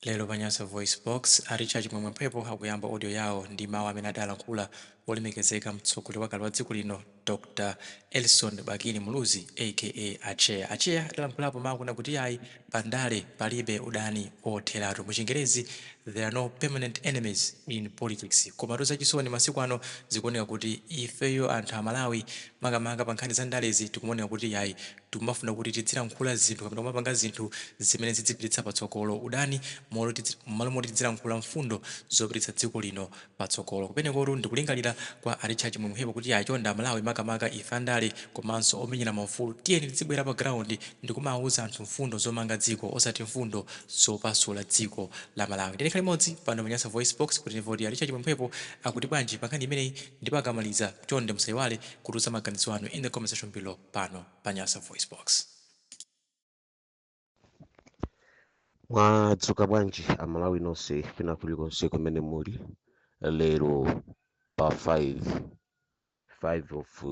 Lero pa Nyasa VoiceBox, a Richard Chimwemwe Mphepo akuyamba audio yawo ndi mawu amene adalankhula wolemekezeka mtsogoleri wakale wa dziko lino Dr Elson Bakili Muluzi aka Atcheya. Atcheya adalankhulapo mawu kunena kuti iyayi pa ndale palibe udani otheratu. Mu chingerezi there are no permanent enemies in politics. Komatu zachisoni masiku ano zikuoneka kuti ifeyo anthu a Malawi makamaka pa nkhani za ndalezi tikumaoneka kuti iyayi tikumafuna kuti tidzilankhula zinthu kapena kumapanga zinthu zimene zidzipititsa patsogolo udani mmalo moti tidzilankhula mfundo zopititsa dziko lino patsogolo. Kumenekotu ndikulingalira kwa a Richard Chimwemwe Mphepo kuti iyayi chonde Amalawi makamaka ife andale komanso omenyera maufulu tiyeni tidzibwera pa ground ndikumawuza anthu mfundo zomanga dziko osati mfundo zopasula dziko la Malawi. Tiyeni tikhale limodzi pano pa Nyasa VoiceBox kuti timve kuti a Richard Chimwemwe Mphepo akuti bwanji pa nkhani imeneyi ndipo akamaliza chonde musaiwale kutiuza maganizo anu in the comment section below pano pa Nyasa VoiceBox. Mwadzuka bwanji Amalawi nonse kwina kulikonse kumene muli lero pa 5 of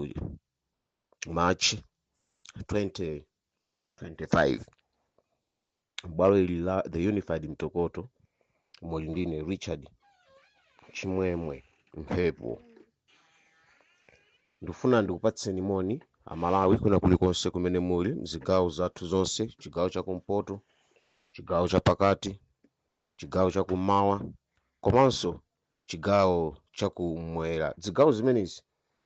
March 2025. Bwalo ili la The Unified Mtokoto muli ndine Richard Chimwemwe Mphepo. Ndikufuna ndikupatseni moni Amalawi kwina kulikonse kumene muli mzigawo zathu zonse, chigawo chakumpoto, chigawo chapakati, chigawo chakummawa komanso chigawo chakumwera. Zigawo zimenezi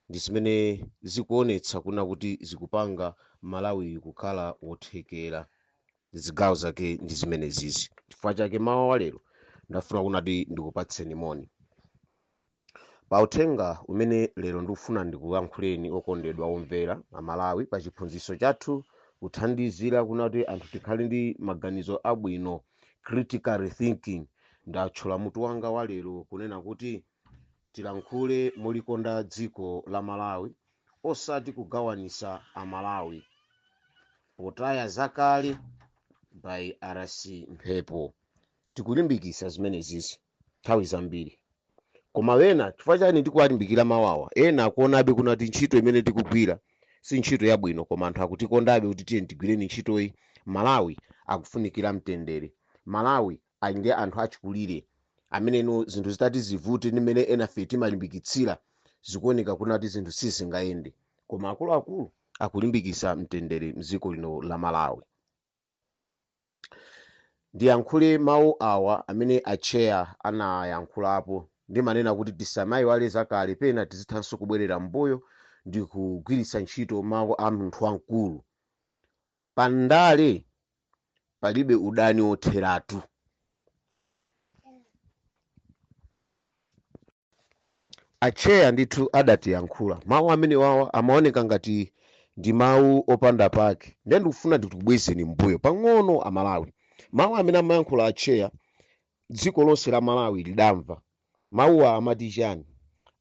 ndi zimene zikuonetsa kuna kuti zikupanga Malawi kukhala wothekera. Zigawo zake ndi zimenezizi. Chifukwa chake mawa wa lero ndafuna kunati ndikupatseni moni pa uthenga umene lero ndikufuna ndikuyankhuleni okondedwa omvera Amalawi pa chiphunzitso chathu, kuthandizira kunati anthu tikhale ndi maganizo abwino, critical thinking. Ndatchula mutu wanga wa lero kunena kuti tilankhule molikonda dziko la Malawi osati kugawanisa Amalawi, potaya zakale by RC Mphepo. Tikulimbikisa zimenezizi nthawi zambiri, koma wena chifukwa chani tikuwalimbikira mawawa? Ena akuonabe kunati ntchito imene tikugwira si ntchito yabwino, koma anthu akutikondabe kuti tiye tigwireni ntchitoyi. Malawi akufunikira mtendere. Malawi ali ndi anthu achikulire ameneno zinthu zitati zivute ndi mmene enafe timalimbikitsira, zikuoneka kunati zinthu sizingayende, koma akuluakulu akulimbikitsa mtendere mdziko lino la Malawi. Ndiyankhule mawu awa amene Atcheya anayankhulapo. Ndimanena kuti tisamayiwale zakale, pena tizithanso kubwerera mbuyo ndi kugwiritsa ntchito mawu a munthu wamkulu. Pandale palibe udani otheratu. Atcheya ndithu adatiyankhula mawu amene wawa amaoneka ngati ndi mawu opanda pake, ndiye ndikufuna ndikubwezeni mbuyo pang'ono Amalawi. Mawu amene amayankhula Atcheya dziko lonse la Malawi lidamva. Mawuwa amati chani?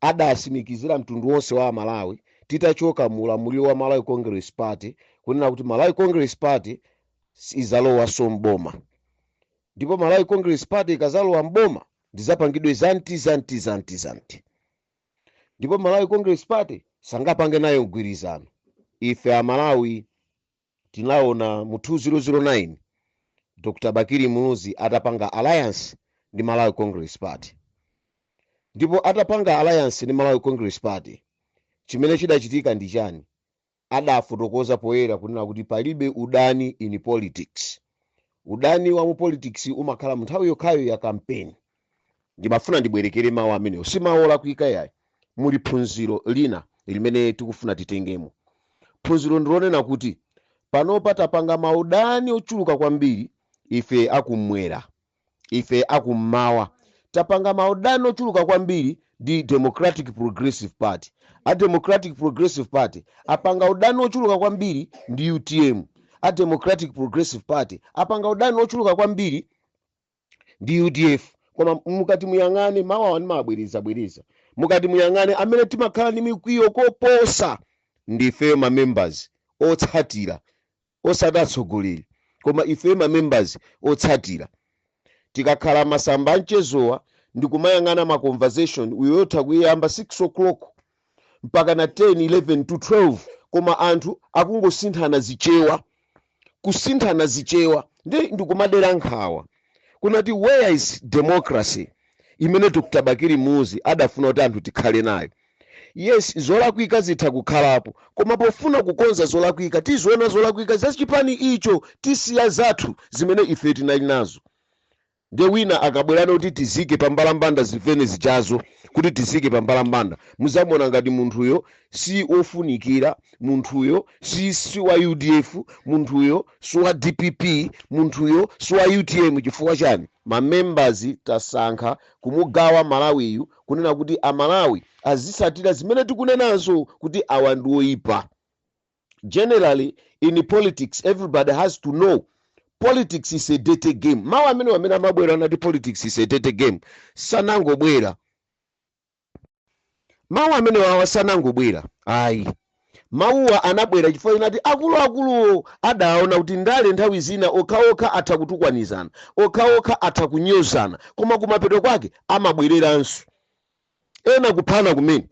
Adasimikizira mtundu wonse wa Amalawi titachoka mu ulamuliro wa Malawi Congress Party kunena kuti Malawi Congress Party izalowanso mboma, ndipo Malawi Congress Party ikazalowa mboma ndizapangidwe zanti zanti zanti zanti, ndipo Malawi Congress Party sangapange nayo mgwirizano. Ife Amalawi tinaona mu 2009 Dr Bakili Muluzi atapanga alliance ndi Malawi Congress Party, ndipo atapanga alliance ndi Malawi Congress Party chimene chidachitika ndi chani? Adafotokoza poyera kunena kuti palibe udani in politics. Udani wa mu politics umakhala mu nthawi yokhayo ya campaign. Ndimafuna ndibwerekere mawu amenewo, si mawu olakwika yayi. Muli phunziro lina limene tikufuna titengemo. Phunziro ndilonena kuti panopa tapanga maudani ochuluka kwambiri ife akumwera, ife akummawa tapanga maudani ochuluka kwambiri ndi Democratic Progressive Party. A Democratic Progressive Party apanga udani ochuluka kwambiri ndi UTM. A Democratic Progressive Party apanga udani ochuluka kwambiri ndi UDF. Koma mukati muyang'ane, mawu awa ndimabwerezabwereza, mukati muyang'ane amene timakhala ndi mikwiyo koposa ndifeyo ma members otsatira, osati atsogoleri, koma ifeyo ma members otsatira. Tikakhala masamba amchezowa ndikumayang'ana ma conversation, uyotha kuyamba 6 o'clock mpaka na 10, 11 to 12, koma anthu akungosinthana zichewa, kusinthana zichewa. Ndi ndikumadera nkhawa Kunati where is democracy imene Dr Bakili Muluzi adafuna kuti anthu tikhale nayo? Yes, zolakwika zitha kukhalapo, koma pofuna kukonza zolakwika, tiziona zolakwika zachipani icho, tisiya zathu zimene ife tinali nazo. Ndiye wina akabwerano kuti tizike pambalambanda zimene zichazo, kuti tizike pambalambanda, muzamuona ngati munthuyo si ofunikira, munthuyo si wa UDF, munthuyo si wa DPP, munthuyo si wa UTM. Chifukwa chani? Mamembers tasankha kumugawa Malawiyu, kunena kuti Amalawi azisatira zimene tikunenazo kuti awa ndi oyipa. Generally, in politics, everybody has to know politics is a dirty game. Mawu amene amabwera anati politics is a dirty game sanangobwera. Mawu amene wawa sanangobwera, ayi. Mawuwa anabwera chifukwa inati akuluakuluwo adaona kuti ndale nthawi zina okhaokha atha kutukwanizana, okhaokha atha kunyozana, koma kumapeto kwake amabwereranso, ena kuphana kumene,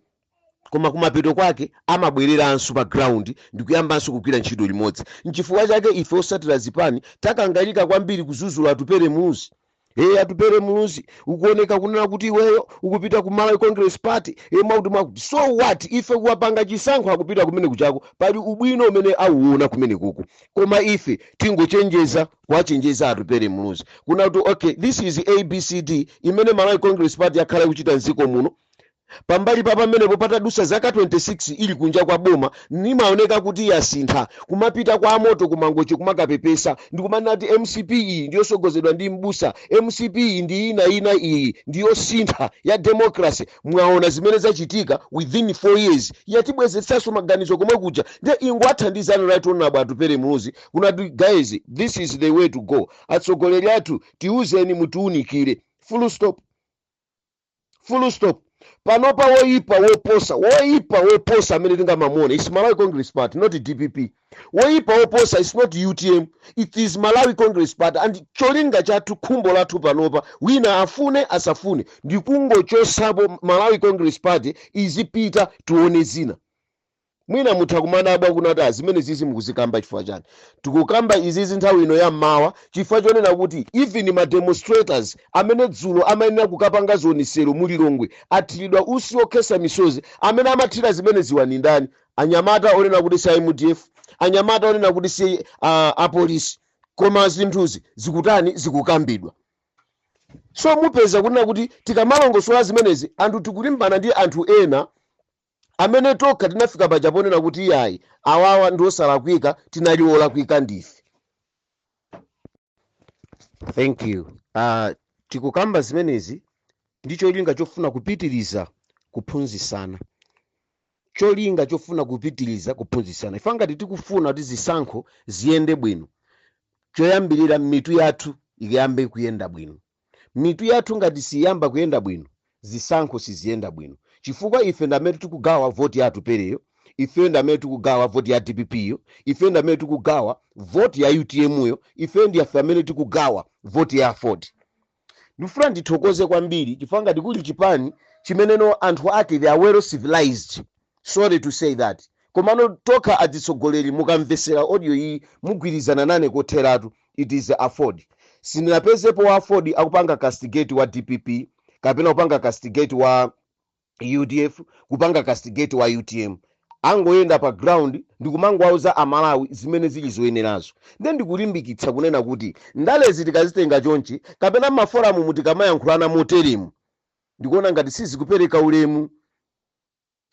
koma kumapeto kwake amabwereranso pa ground ndikuyambanso kugwira ntchito limodzi. Nchifukwa chake ife osatira zipani takangalika kwambiri kuzuzula Atupere Muluzi. Hey, Atupere Muluzi, ukuoneka kunena kuti iweyo ukupita ku Malawi Congress Party, e mwakuti mwakuti. So what? Ife kuwapanga chisankho akupita kumene kuchako, pali ubwino umene auona kumene kuku. Koma ife tingochenjeza, kuwachenjeza Atupere Muluzi kuna kuti okay, this is ABCD imene Malawi Congress Party yakhala ikuchita mdziko muno. Pambali pa pamenepo, patadusa zaka 26 ili kunja kwa boma, nimaoneka kuti yasintha, kumapita kwa amoto kumangochi, kumakapepesa ndikumanena kuti MCP iyi ndiyosogozedwa ndi mbusa, MCP iyi ndi ina ina, iyi ndiyosintha ya democracy. Mwaona zimene zachitika within 4 years, yatibwezetsanso maganizo komwe kuja. Ndiye ingowathandizani Right Honorable Atupere Muluzi kunati guys, this is the way to go. Atsogoleri athu, tiuzeni, mutiunikire. Full stop, full stop. Panopa woyipa woposa, woyipa woposa amene tingamamuone is Malawi Congress Party, not DPP. Woyipa woposa is not UTM, it is Malawi Congress Party. And cholinga chathu, khumbo lathu panopa, wina afune asafune, ndikungochosapo Malawi Congress Party, izipita, tione zina. Mwina mutha kumanabwa kunati zimene zizi mukuzikamba chifukwa chani? Tikukamba izizi nthawi ino ya mmawa chifukwa chonena kuti even ma demonstrators amene dzulo amayenera kukapanga zionesero mulilongwe athiridwa usi okhesa misozi. Amene amathira zimene ziwa ni ndani? Anyamata onena kuti si MDF, anyamata onena kuti si apolisi. Koma zinthuzi zikutani? Zikukambidwa. So mupeza kunena kuti tikamalongosola zimenezi, anthu tikulimbana ndi anthu ena amene tokha tinafika paja ponena kuti iyayi, awawa ndi osalakwika, tinali olakwika ndife. Thank you. Tikukamba zimenezi ndi cholinga chofuna kupitiriza kuphunzisana, cholinga chofuna kupitiriza kuphunzisana. Ife ngati tikufuna kuti zisankho ziyende bwino, choyambirira mitu yathu ikayambe kuyenda bwino. Mitu yathu ngati siyamba kuyenda bwino, zisankho siziyenda bwino, chifukwa ife ndamene tikugawa voti ya Atupereyo, ife ndamene tikugawa voti ya DPP yo, ife ndamene tikugawa voti ya UTM yo, ife ndi afe amene tikugawa voti ya AFORD. Ndifuna ndithokoze kwambiri chifukwa ngati kuli chipani chimeneno anthu ake they are well civilized, sorry to say that, komano tokha atsogoleri, mukamvesera audio iyi mugwirizana nane kotheratu, it is AFORD. Sindinapezepo wa AFORD akupanga castigate wa DPP kapena kupanga castigate wa UDF, kupanga castigate wa UTM. Angoyenda pa ground ndikumangowauza Amalawi zimene zili zoyenerazo. Ndiye ndikulimbikitsa kunena kuti ndalezi tikazitenga chonchi kapena maforum mutikamayankhulana moteremu, ndikuona ngati sizikupereka ulemu.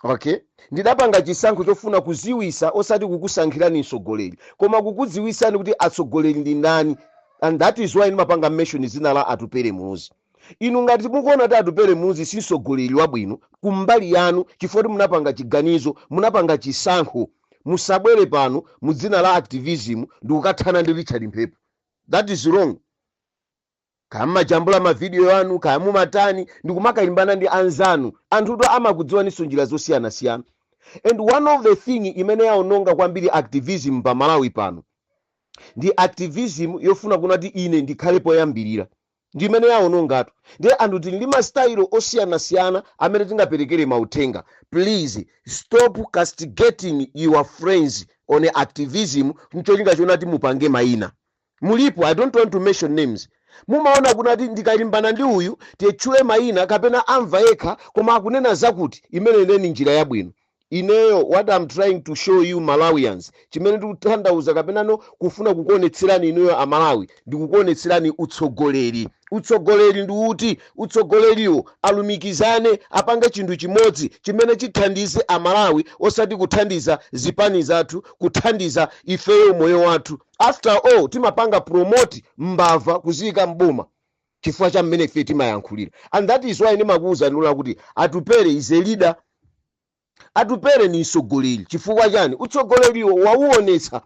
Okay, ndidapanga chisankho chofuna kuziwisa, osati kukusankhirani mtsogoleri, koma kukudziwisani kuti atsogoleri ndi ndani. And that is why ndimapanga mention zina la Atupere Muluzi. Inu ngati mukuona kuti Atupere Muluzi si mtsogoleri wabwino kumbali yanu, chifukwa kuti munapanga chiganizo, munapanga chisankho, musabwere pano mu dzina la activism ndikukathana ndi Richard Mphepo. That is wrong. Kaya mmajambula mavidiyo anu, kaya mumatani, ndikumakalimbana ndi anzanu, anthuto amakudziwaninso njira zosiyanasiyana. And one of the thing imene yaononga kwambiri activism pa Malawi pano ndi activism yofuna kunati ine ndikhale poyambirira, ndi imene yaonongatu. Ndiye anthu tili ndi masitayilo osiyanasiyana amene tingaperekere mauthenga. Please stop castigating your friends on activism ncholinga chonati mupange mayina. Mulipo, I don't want to mention names. Mumaona kunati ndikalimbana ndi uyu, tiyetchule mayina kapena amva yekha, koma akunena zakuti imene ineni njira yabwino. Ineyo, what I'm trying to show you Malawians, chimene ndikutanthauza kapenano kufuna kukuonetserani inuyo Amalawi, ndikukuonetserani utsogoleri. Utsogoleri ndi uti? Utsogoleriwo alumikizane, apange chinthu chimodzi chimene chithandize Amalawi, osati kuthandiza zipani zathu, kuthandiza ifeyo moyo wathu. After all, timapanga promote mbava kuziyika mboma chifukwa cha mmene ife timayankhulira. And that is why ndimakuwuzani lula kuti Atupere is a leader. Atupere ni mtsogoleri. Chifukwa chani? Utsogoleriwo wauonetsa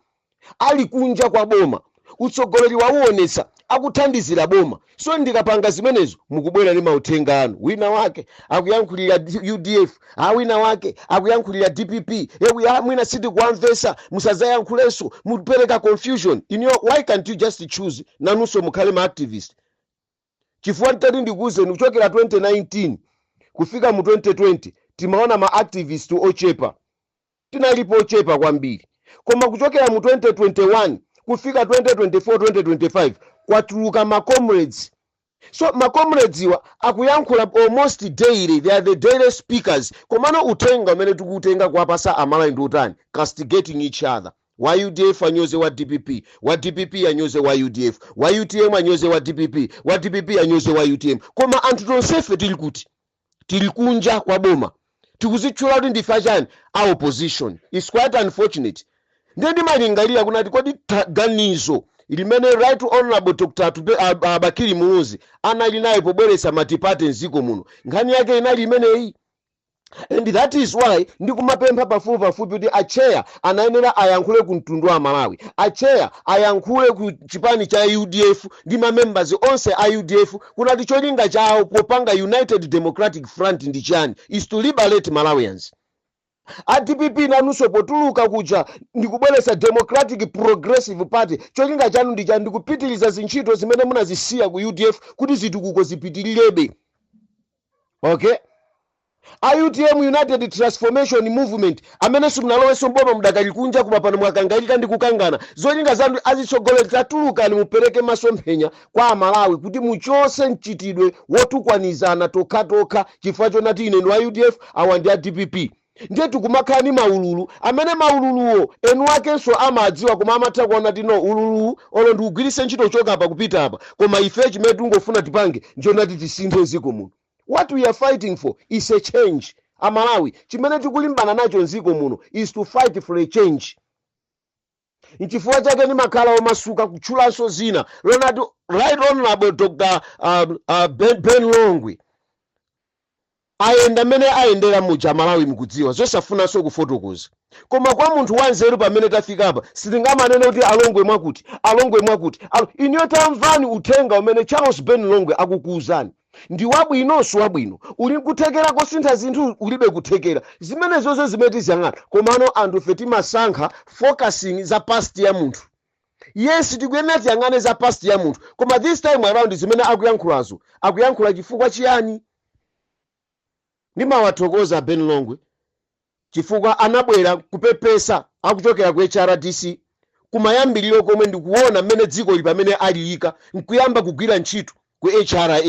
ali kunja kwa boma, utsogoleri wauonetsa akuthandizira boma. So ndikapanga zimenezo, mukubwera ndi mauthenga anu, wina wake akuyankhulira UDF, a wina wake akuyankhulira DPP, ya mwina sitikuwamvesa, musazayankhulenso, mupereka confusion. Iniyo, why can't you just choose nanunso mukhale ma activist? Chifukwa nditati ndikuwuzeni, kuchokera 2019 kufika mu 2020 timaona ma activist ochepa, tinalipo ochepa kwambiri. Koma kuchokera mu 2021 kufika 2024, 2025, kwatuluka ma comrades. So ma comrades iwa akuyankhula almost daily, they are the daily speakers. Komano uthenga umene tikuutenga kuwapasa Amalawi ndi utani? Castigating each other. Wa UDF anyoze wa DPP, wa DPP anyoze wa UDF, wa UTM anyoze wa DPP, wa DPP anyoze wa UTM. Koma anthu tonsefe tili kuti? Tili kunja kwa boma, tikuzitchula kuti ndife achani? A opposition. It's quite unfortunate. Ndiye ndimalingalira kunati kodi ganizo limene Right Honorable Dr Bakili Muluzi anali nayo pobweretsa multiparty mdziko muno, nkhani yake inali imeneyi. And that is why ndikumapempha pafupi pafupi kuti acheya anayenera ayankhule ku mtundu wa Malawi, acheya ayankhule ku chipani cha UDF ndi mamembers onse a UDF kunati cholinga chawo popanga United Democratic Front ndi chani? Is to liberate Malawians. A DPP nanunso potuluka kuja ndikubweretsa Democratic Progressive Party, cholinga chanu ndi chani? Ndikupitiriza zintchito zimene munazisiya ku UDF kuti zitukuko zipitilirebe. Okay, a UTM, United Transformation Movement, amene simunalowenso mboma, mudakali kunja, koma pano mwakangalika ndi kukangana, zolinga zanu azitsogoleri, tatulukani mupereke masomphenya kwa Amalawi kuti muchose mchitidwe wotukwanizana tokhatokha chifukwa chonati ine ndi wa UDF, awa ndi a DPP. Ndiye tikumakhala ndi maululu amene maululuwo enu akenso amadziwa, koma amatha kuona kuti no, ululuwu olo ndiugwiritse ntchito choka apa kupita apa, koma ife chimene tingofuna tipange nchonati tisinthe dziko muno. What we are fighting for is a change. Amalawi, chimene tikulimbana nacho mdziko muno is to fight for a change. Nchifukwa chake ndimakhala omasuka kutchulanso zina lonati Right Honorable Dr Ben Longwe ayenda mmene ayendera muja, Malawi mukudziwa, zosafunanso kufotokoza. Koma kwa munthu wanzeru, pamene tafikapa, sitingamanene kuti alongwe mwakuti, alongwe mwakuti. Iniyo tamvani uthenga umene Charles Ben Longwe akukuwuzani, ndi wabwinonso wabwino, uli nkuthekera kosintha zinthu, ulibe kuthekera, zimene zonse zimene tiziyang'ana. Komano anthu fe timasankha focusing za past ya munthu. Yes, tikuyenera tiyang'ane za past ya munthu, koma this time around zimene akuyankhulazo akuyankhula chifukwa chiyani? Ndimawathokoza Ben Longwe chifukwa anabwera kupepesa akuchokera ku HRDC kumayambiriro komwe, ndikuona mmene dziko li pamene aliyika, nkuyamba kugwira ntchito ku HRA.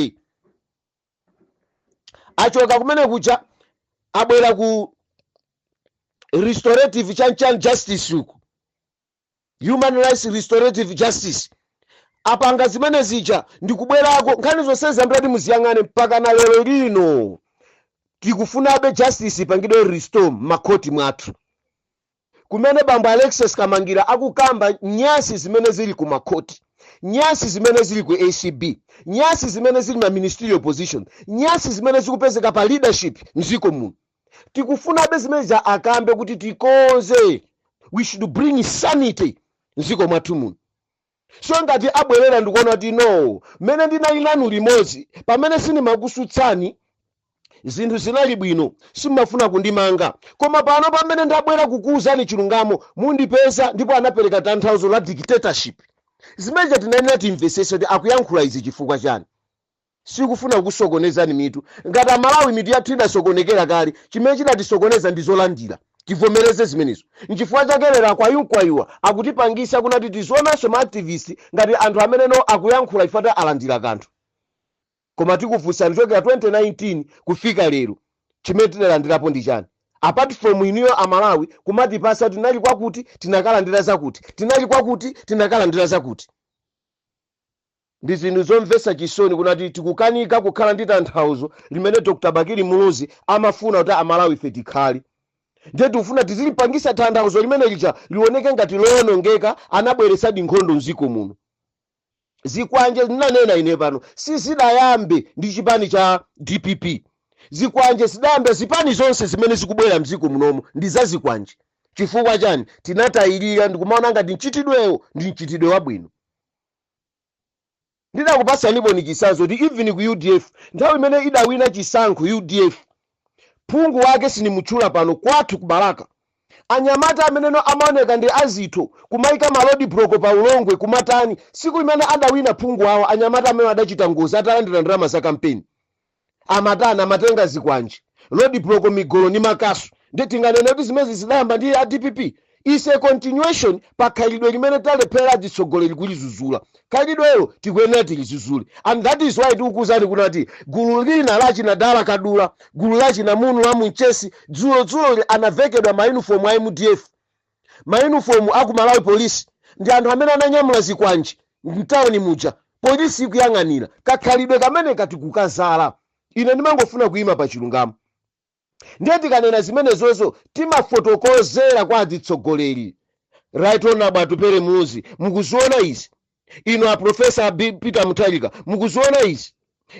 Achoka kumene kuja, abwera ku restorative chanchan justice uku, human rights restorative justice, apanga zimene zija ndikubwerako. Nkhani zonse zambirati muziyang'ane, mpaka na lero lino tikufunabe justice ipangidwe restore m'makhoti mwathu, kumene bambo Alexis Kamangira akukamba nyasi zimene zili ku makhoti, nyasi zimene zili ku ACB, nyasi zimene zili ma ministerial position, nyasi zimene zikupezeka pa leadership mdziko muno. Tikufunabe zimene za akambe kuti tikonze. We should bring sanity mdziko mwathu muno. So ngati abwerera ndikuona kuti no, mmene ndinali nanu limodzi, pamene sindimakusutsani, zinthu zinali bwino, simmafuna kundimanga, koma pano pamene ndabwera kukuwuzani chilungamo mundipeza. Ndipo anapereka tanthauzo la dictatorship. Zimene tinayenera timvesese kuti akuyankhula izi chifukwa chani. Sikufuna kusokonezani mitu. Ngati Amalawi mitu yathu idasokonekera kale, chimene chidatisokoneza ndi zolandira. Tivomereze zimenezo. Nchifukwa chake lero akwayukwayuwa akutipangisa kunati tizionanso ma activist ngati anthu ameneno akuyankhula ifata alandira kanthu. Koma tikufunsani, kuchokera 2019 kufika lero, chimene tinalandirapo ndi chani, apart from inuyo Amalawi kumatipasa, "Tinali kwakuti, tinakalandira zakuti, tinali kwakuti, tinakalandira zakuti"? Ndi zinthu zomvetsa chisoni kunati tikukanika kukhala ndi tanthauzo limene Dr Bakili Muluzi amafuna kuti Amalawi ife tikhale. Ndiye tikufuna tizilipangisa tanthauzo limene lija lioneke ngati lowonongeka. Anabweresadi nkhondo mdziko muno. Zikwanje, ndinanena ine pano, sizidayambe ndi chipani cha DPP. Zikwanje zidayambe zipani zonse zimene zikubwera mdziko munomo ndi za zikwanje. Chifukwa chani? Tinatayirira ndikumaona ngati mchitidwewo ndi mchitidwe wabwino. Ndidakupasanipo ni chisanzo kuti even ku UDF, nthawi imene idawina chisankho UDF, phungu wake sinimutchula pano, kwathu ku Balaka, anyamata ameneno amaoneka ndi azitho kumayika ma road block pa Ulongwe kumatani, siku imene adawina phungu wawo, anyamata amene adachita ngozi atalandira ndalama za kampeni, amatani? Amatenga zikwanje, road block, migolo ndi makasu. Ndi tinganene kuti zimezi zidayamba ndi a DPP? Is a continuation pa khalidwe limene talephera atsogoleri kulizuzula. Khalidwelo tikuyenera tilizuzule, and that is why tikukuuzani kunati gulu lina lachinadala kadula, gulu lachinamunu la munchesi, dzulo anavekedwa mayunifomu a MDF, mayunifomu aku Malawi Police, ndi anthu amene ananyamula zikwanje mtawuni muja, polisi ikuyang'anira. Kakhalidwe kamene katikukazala. Ine ndimangofuna kuyima pa chilungamo. Ndiye tikanena zimenezozo, timafotokozera kwa atsogoleri. Right Honorable Atupele Muluzi, mukuziona izi. Inu a Professor Peter Mutharika, mukuziona izi.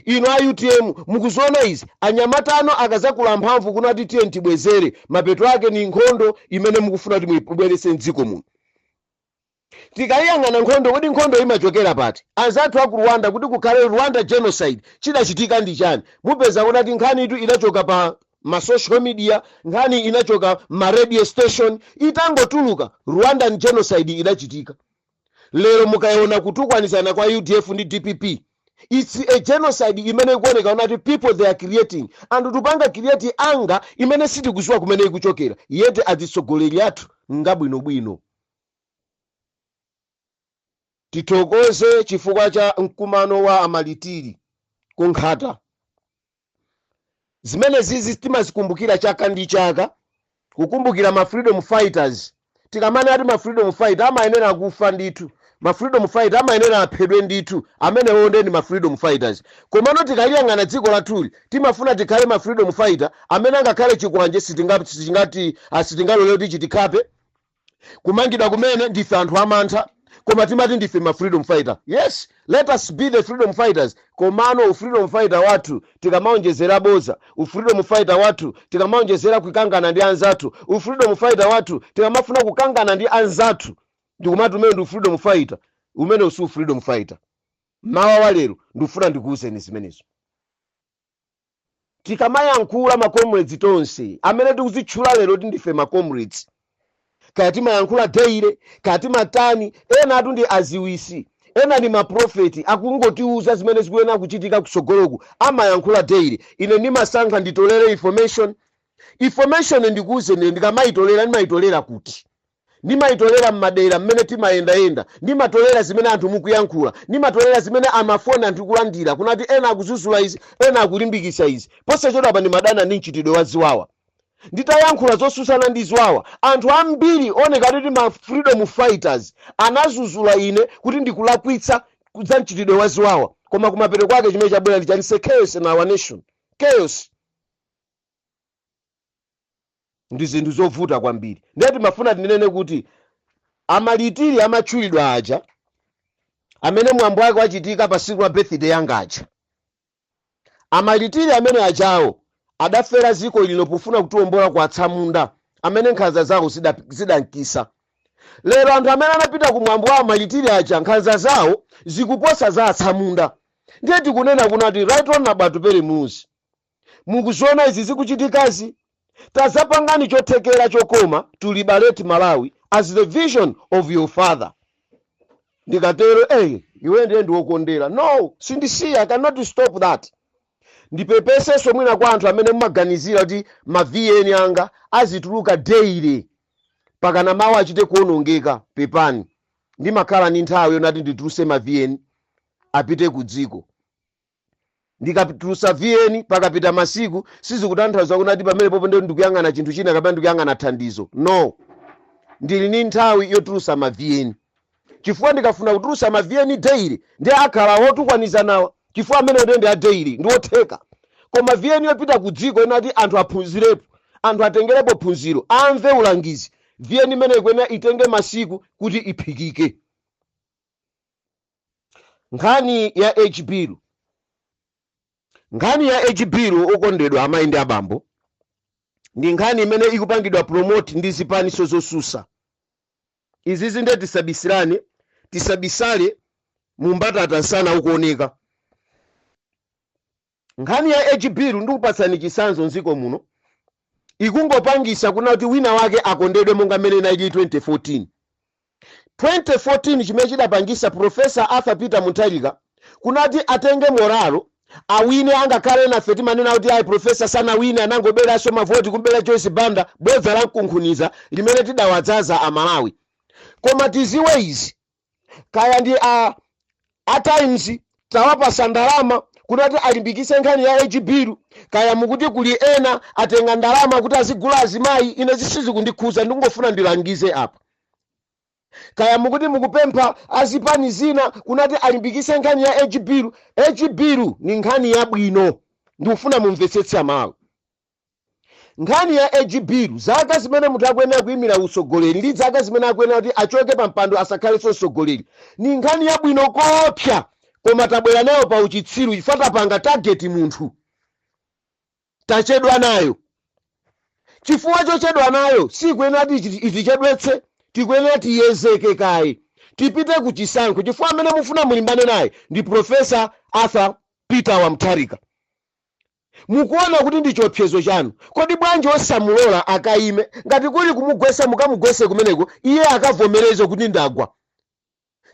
Inu a UTM, mukuziona izi. Anyamata ano akazakula mphamvu kunati tiye tibwezere, mapeto ake ni nkhondo imene mukufuna kuti muyibwerese mdziko muno. Tikayiyang'ana nkhondo, kodi nkhondo imachokera pati? Anzathu aku Rwanda, kuti kukhale Rwanda genocide, chidachitika ndi chani? Mupeza kuti nkhani itu inachoka pa ma social media, nkhani inachoka ma radio station. Itangotuluka, Rwandan genocide idachitika. Lero mukaona kutukwanizana kwa UDF ndi DPP, it's a genocide imene ikuoneka unati people, they are creating and tupanga create anger imene sitikuziwa kumene ikuchokera. Yet atsogoleri athu ngabwinobwino. Tithokoze chifukwa cha mkumano wa amalitiri kunkhata. Zimene zizi timazikumbukira chaka ndi chaka, kukumbukira ma freedom fighters. Tikamane ati ma freedom fighter amayenera kufa ndithu, ma freedom fighter amayenera aphedwe ndithu, amenewo ndi ma freedom fighters. Komano tikaliyang'ana dziko lathuli, timafuna tikhale ma freedom fighter amene angakhale chikwanje sitingalole kuti chitikhape, kumangidwa kumene ndife anthu amantha, koma timati ndife ma freedom fighter. Yes, let us be the freedom fighters. Komano ufreedom fighter wathu tikamaonjezera boza, ufreedom fighter wathu tikamaonjezera kukangana ndi anzathu, ufreedom fighter wathu tikamafuna kukangana ndi anzathu ndikumati umene ndi freedom fighter, umene usi freedom fighter. Mawa wa lero ndikufuna ndikuwuzeni zimenezo. Tikamayankhula, ma comrades tonse amene tikuzitchula lero kuti ndife ma comrades, kaya timayankhula daily, kaya timatani, ena atu ndi aziwisi, ena ndi maprofeti akungotiuza zimene zikuyenera kuchitika kusogoloku, amayankhula daily. Ine ndimasankha nditolere information. Information, ndikuwuzeni, ndikamayitolera, ndimayitolera kuti ndimayitolera mmadera mmene timayendayenda, ndimatolera zimene anthu mukuyankhula, ndimatolera zimene amafoni anthu kulandira kunati ena akuzuzula izi, ena akulimbikitsa izi. Posachedwa pa ndimadana ndi mchitidwe wa ziwawa. Nditayankhula zosusana ndi ziwawa, anthu ambiri oneka kuti ma freedom fighters anazuzula ine kuti ndikulakwitsa za mchitidwe wa ziwawa. Koma kumapeto kwake chimene chabwera ndi chani? Chaos in our nation, chaos. Ndi zinthu zovuta kwambiri. Ndiye timafuna tinene kuti amalitiri amatchulidwa aja amene mwambo wake wachitika pa tsiku la birthday yanga aja, amalitiri amene ajawo adafera dziko lino pofuna kutiwombola kwa atsamunda amene nkhanza zawo zidankisa. Lero anthu amene anapita kumwambo wa amalitiri aja, nkhanza zawo zikuposa za atsamunda. Ndiye tikunena kunati, Right Honorable Atupele Muluzi, mukuziona izi zikuchitikazi, tazapangani chothekera chokoma to liberate Malawi as the vision of your father. Ndikatero, hey, iwe ndiye ndiwokondera. No, sindisiya. I cannot stop that. Ndipepesenso mwina kwa anthu amene mumaganizira kuti ma VN anga azituluka daily pakana mawu achite kuonongeka. Pepani, ndimakhala ndi nthawi yonati ndituluse ma VN apite ku dziko. Ndikatulusa VN, pakapita masiku, sizikutanthauza kunati pamene popo ndiye ndikuyang'ana chinthu china kapena ndikuyang'ana thandizo. No, ndili ndi nthawi yotulusa ma VN, chifukwa ndikafuna kutulusa ma VN daily ndi akhala wotukwaniza nawa, chifukwa amene ndiye ndi a daily ndi wotheka. Koma VN yopita ku dziko inati anthu aphunzirepo, anthu atengerepo phunziro, amve ulangizi, VN imene ikuyenera itenge masiku kuti iphikike. Nkhani ya age bill, nkhani ya age bill, okondedwa amayi ndi abambo, ndi nkhani imene ikupangidwa promote ndi zipaniso zosusa. Izizi ndiye tisabisirane, tisabisale mu mbatata nsana ukuoneka. Nkhani ya age bill, ndikupatsani chitsanzo, mdziko muno ikungopangisa kuna kuti wina wake akondedwe monga mmene inali 2014. 2014 chimene chidapangisa Professor Arthur Peter Mutharika kunati atenge morale, awine, angakhale nafe timanena kuti ayi, professor sanawine, anangoberanso mavoti, kumbera Joyce Banda, bodza la mkunkhuniza limene tidawadzaza Amalawi. Koma tiziwe izi, kaya ndi a Times tawapasa ndalama kunati alimbikise nkhani ya age bill, kaya mukuti kuli ena atenga ndalama kuti azigula azimayi, ine zisizikundikhuza, ndikungofuna ndilangize apa. Kaya mukuti mukupempha azipani zina kunati alimbikise nkhani ya age bill, age bill ni nkhani yabwino. Ndikufuna mumvetsetse Amalawi, nkhani ya age bill, zaka zimene munthu akuyenera kuyimira utsogoleri ndi zaka zimene akuyenera kuti achoke pa mpando, asakhalenso mtsogoleri, ni nkhani yabwino kopsa. Koma tabwera nayo pa uchitsiru chifukwa tapanga target munthu. Tachedwa nayo. Chifukwa chochedwa nayo, sikuyenera kuti itichedwetse, tikuyenera tiyezeke kaye, tipite ku chisankho, chifukwa amene mufuna mulimbane naye ndi Professor Arthur Peter wa Mutharika. Mukuona kuti ndi chiopsezo chanu. Kodi bwanji osamulola akayime? Ngati kuli kumugwesa, mukamugwese kumeneko, iye akavomereze kuti ndagwa.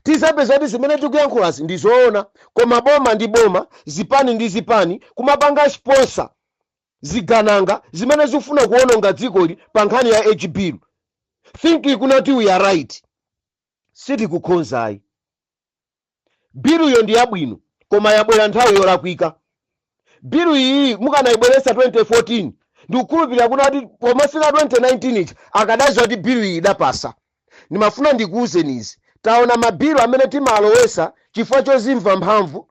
Tizapeza kuti zimene tikuyankhulazi ndi zoona. Koma boma ndi boma, zipani ndi zipani, kumapanga sponsor zigananga zimene zikufuna kuwononga dzikoli pa nkhani ya age bill, thinking kunati we are right. Sitikukhonzayi. Biluyo ndi yabwino, koma yabwera nthawi yolakwika. Bilu iyi mukanayibweretsa 2014, ndikukhulupirira kunati pomafika 2019 ichi akadaziwa kuti bilu iyi idapasa. Ndimafuna ndikuwuzeni izi: taona mabilu amene timalowesa chifukwa chozimva mphamvu,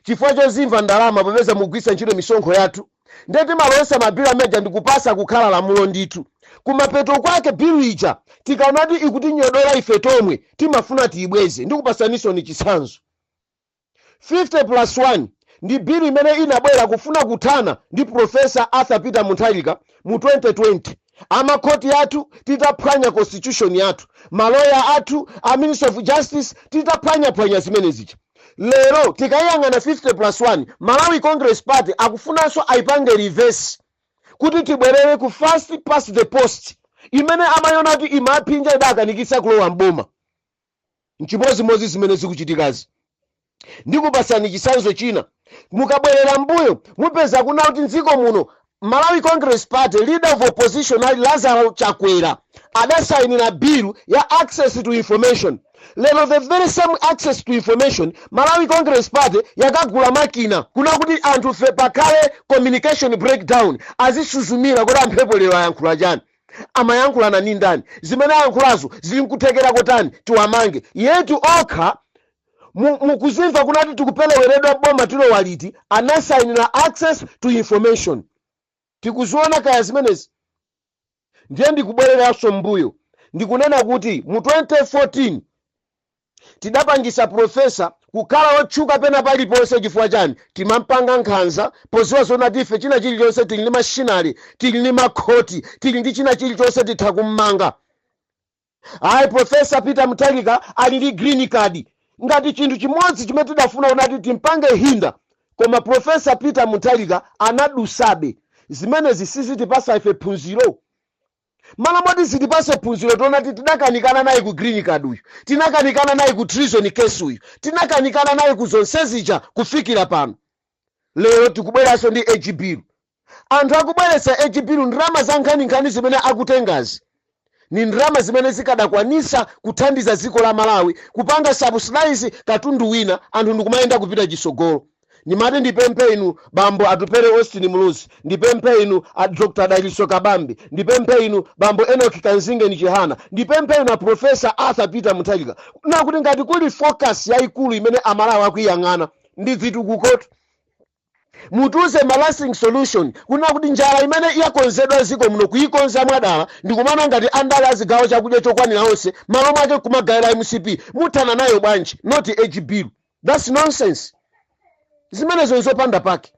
chifukwa chozimva ndalama, popeza mugwisa ntchito misonkho yathu, ndiye timalowesa mabilu ameneja ndikupasa kukhala lamulo ndithu. Kumapeto kwake bilu ija tikaona kuti ikutinyodola ife tomwe, timafuna tiyibweze. Ndikupasaninso ni chitsanzo: 50 plus 1 ndi bilu imene inabwera kufuna kuthana ndi Professor Arthur Peter Mutharika mu 2020, amakhoti athu titaphwanya constitution yathu, maloya athu a Minister of Justice titaphwanyaphwanya zimene zija. Lero tikayang'ana 50 plus 1, Malawi Congress Party akufunanso ayipange reverse kuti tibwerere ku first past the post imene amayona kuti imaphinja, idakanikitsa kulowa mboma. Nchimozimozi zimene zikuchitikazi. Ndikupasani chitsanzo china. Mukabwerera mbuyo, mupeza kuna kuti mdziko muno Malawi Congress Party, leader of opposition ali Lazaro Chakwera, adasayinira bill ya access to information. Lero the very same access to information, Malawi Congress Party yakagula makina kuna kuti anthu fe pakhale communication breakdown, azisuzumira kuti amphepo lero ayankhula chani, amayankhulana ni ndani, zimene ayankhulazo zili nkuthekera kotani, tiwamange yetu okha. Mukuzimva kunati tikupeleweredwa, boma tilowa liti? Anasayinira access to information. Tikuziona kaya zimenezi. Ndiye ndikubwereranso mbuyo, ndikunena kuti mu 2014 tidapangisa professor kukhala otchuka pena paliponse. Chifukwa chani? Timampanga nkhanza poziwa zona ife china chilichonse tili ndi machinery, tili ndi makhoti, tili ndi china chilichonse, titha kummanga. Ayi, Professor Peter Mutharika ali ndi green card, ngati chinthu chimodzi chimene tidafuna kunati timpange hinder, koma Professor Peter Mutharika anadusabe. Zimenezi sizitipasa ife phunziro? Malo moti zitipase phunziro, tionati tidakanikana naye ku green card uyu, tinakanikana naye ku treason case uyu, tinakanikana naye ku zonse zija kufikira pano. Lero tikubweranso ndi age bill. Anthu akubweretsa age bill, ndalama za nkhaninkhani zimene akutengazi ni ndalama zimene zikadakwanisa kuthandiza dziko la Malawi kupanga subsidize katundu wina, anthu ndikumayenda kupita chisogolo. Ndimati ndipemphe inu bambo Atupele Austin Muluzi, ndipemphe inu a Dr Daliso Kabambe, ndipemphe inu bambo Enoch Kanzingeni Chihana, ndipemphe inu a Professor Arthur Peter Mutharika, nakuti ngati kuli focus yayikulu imene Amalawi akuyang'ana ndi zitukukotu, mutiuze ma lasting solution, kunena kuti njala imene yakonzedwa ziko muno, kuyikonza mwadala, ndikumana ngati andale azigawo chakudya chokwanira onse, malo mwake kumagayira MCP, muthana nayo bwanji? Not age bill, that's nonsense. Zimenezo nzopanda pake.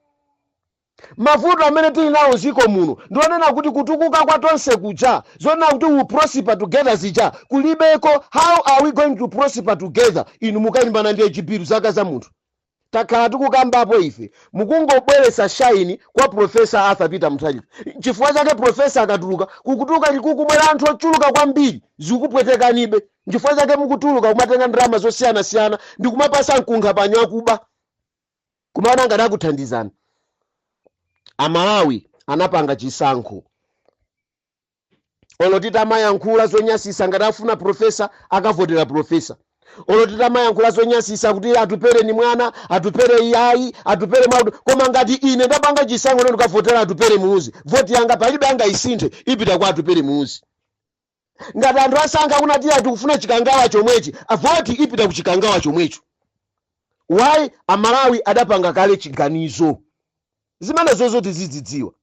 Mavuto amene tili nawo ziko muno ndionena kuti kutukuka kwa tonse kuja, zonena kuti we prosper together zija, kulibeko. How are we going to prosper together inu mukalimbana ndi age bill? Zaka za munthu takhala tikukambapo ife, mukungobweretsa shine kwa Professor Arthur Peter Mutharika. Chifukwa chake professor akatuluka, kukutuluka likukumwera anthu ochuluka kwambiri, zikupwetekanibe. Chifukwa chake mukutuluka kumatenga ndalama zosiyanasiyana ndi kumapasa mkunkha panyo akuba, kumaona ngati akuthandizani. Amalawi anapanga chisankho. Olo titamayankhula zonyasisa, ngati afuna professor akavotera professor. Olo titamayankhula zonyasisa kuti Atupere ni mwana, Atupere iyayi, Atupere mauti, koma ngati ine ndapanga chisankho ndo ndikavotera Atupere Muluzi, voti yanga palibe angayisinthe, ipita kwa Atupere Muluzi. Ngati anthu asankha kunati tikufuna Chikangawa chomwechi, voti ipita ku Chikangawa chomwecho. Why? Amalawi adapanga kale chiganizo. Zimenezozo tizidzidziwa,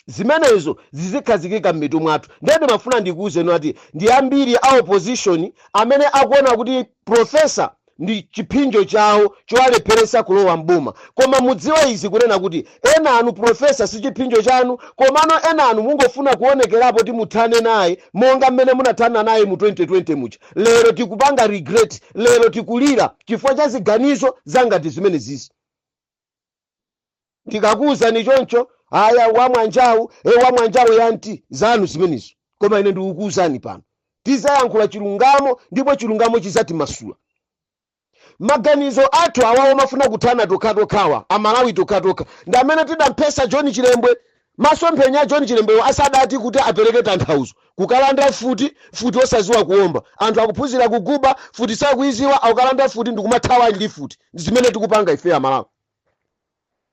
zimenezo zizikhazikika m'mitu mwathu. Ndiye ndimafuna ndikuwuzeni ati ndi ambiri a opposition amene akuona kuti professor ndi chipsinjo chawo chowalepheresa kulowa mboma, koma mudziwe izi kunena kuti ena anu professor si chipsinjo chanu, komano ena anu mungofuna kuonekerapo kuti muthane naye monga mmene munathana naye mu 2020 muja. Lero tikupanga regret, lero tikulira chifukwa cha ziganizo zangati zimene zizi. Ndikakuwuzani choncho, aya wamwanjawu, e wamwanjawu yanti zanu zimenezo, koma ine ndikukuwuzani pano, tizayankhula chilungamo ndipo chilungamo chizatimasula. Maganizo athu awawo mafuna kuthana tokhatokhawa, Amalawi tokhatokha ndi amene tidamphesa John Chilembwe. Masomphenya a John Chilembwewo asadati kuti apereke tanthauzo, kukalanda futi, futi osaziwa kuomba. Anthu akuphunzira kuguba, futi sakuiziwa, akukalanda futi ndikumathawa ndi futi. Zimene tikupanga ife Amalawi,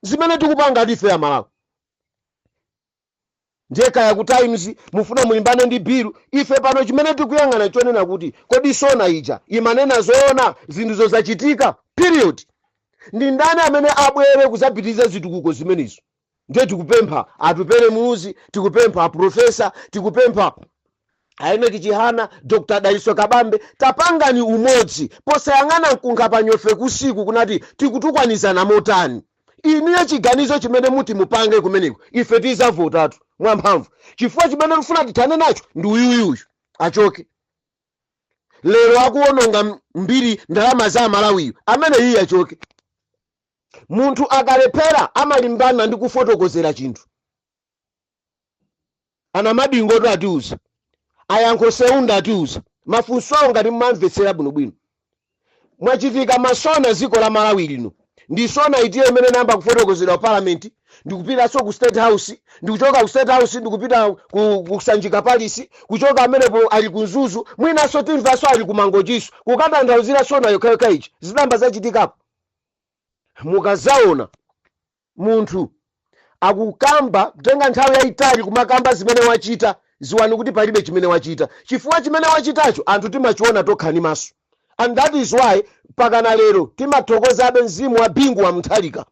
zimene tikupanga ati ife Amalawi. Ndiye kaya ku Times mufuna mulimbane ndi bill, ife pano chimene tikuyang'ana chonena kuti kodi SONA ija imanena zoona? Zinthuzo zachitika, period. Ndi ndani amene abwere kuzapitiriza zitukuko zimenezo? Ndiye tikupempha Atupele Muluzi, tikupempha aprofessor, tikupempha a Enoch Chihana, Dr Daliso Kabambe, tapangani umodzi posayang'ana mkunkha panyofe kusiku kunati tikutukwanizana motani. Inuyo chiganizo chimene muti mupange kumeneko, ife tizavotatu mwamphamvu, chifukwa chimene tifuna tithane nacho ndi uyuyuyu, achoke. Lero akuwononga mbiri ndalama za Amalawiyo, amene iye achoke. Munthu akalephera amalimbana ndi kufotokozera chinthu. Ana Madingoto atiuza, ayankho seunda atiuza mafunso awo. Ngati mumamvetsera bwinobwino, mwachitika ma SONA dziko la Malawi lino. Ndi SONA itiyo imene nayamba kufotokozedwa ku Parliament, ndikupitanso ku State House, ndikuchoka ku State House ndikupita ku Sanjika Palace, kuchoka amenepo ali ku Mzuzu, mwinanso timvanso ali ku Mangochiso kukatanthauzira SONA yokhayokha ichi zidamba zachitikapo. Mukazaona munthu akukamba kutenga nthawi yayitali kumakamba zimene wachita, ziwani kuti palibe chimene wachita, chifukwa chimene wachitacho anthu timachiona tokha ndi maso. And that is why pakana lero timathokozabe mzimu wa Bingu wa Mutharika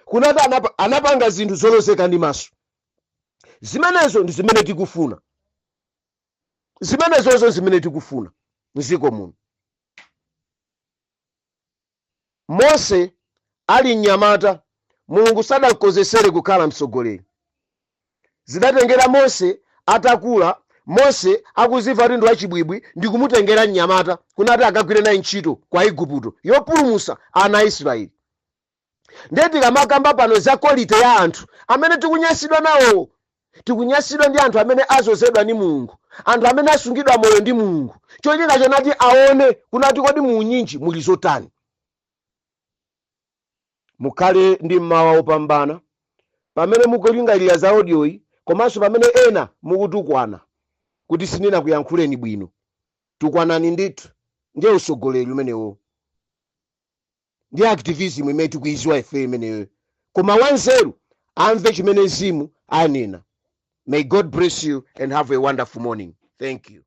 kunati anapanga zinthu zolozeka ndi maso. Zimenezo ndi zimene tikufuna, zimenezozo zimene tikufuna mdziko muno. Mose ali mnyamata, Mulungu sadamkonzesere kukhala mtsogoleri. Zidatengera Mose atakula, Mose akuzimva kuti ndi wachibwibwi, ndikumutengera mnyamata kunati akagwire naye ntchito kwa Igupto yopulumutsa ana a Israeli. Ndiye tikamakamba pano za quality ya anthu amene tikunyansidwa nawo, tikunyansidwa ndi anthu amene azozedwa ndi Mulungu, anthu amene asungidwa moyo ndi Mulungu, cholinga chonati aone kunati kodi muunyinji muli zotani. Mukhale ndi mmawa wopambana pamene mukulingalira za audioyi, komanso pamene ena mukutukwana kuti sindinakuyankhuleni bwino. Tukwanani ndithu, ndiye usogoleri umenewo, ndi activism imene tikuiziwa ife imeneyo. Koma wanzeru amve chimene mzimu anena. May God bless you and have a wonderful morning. Thank you.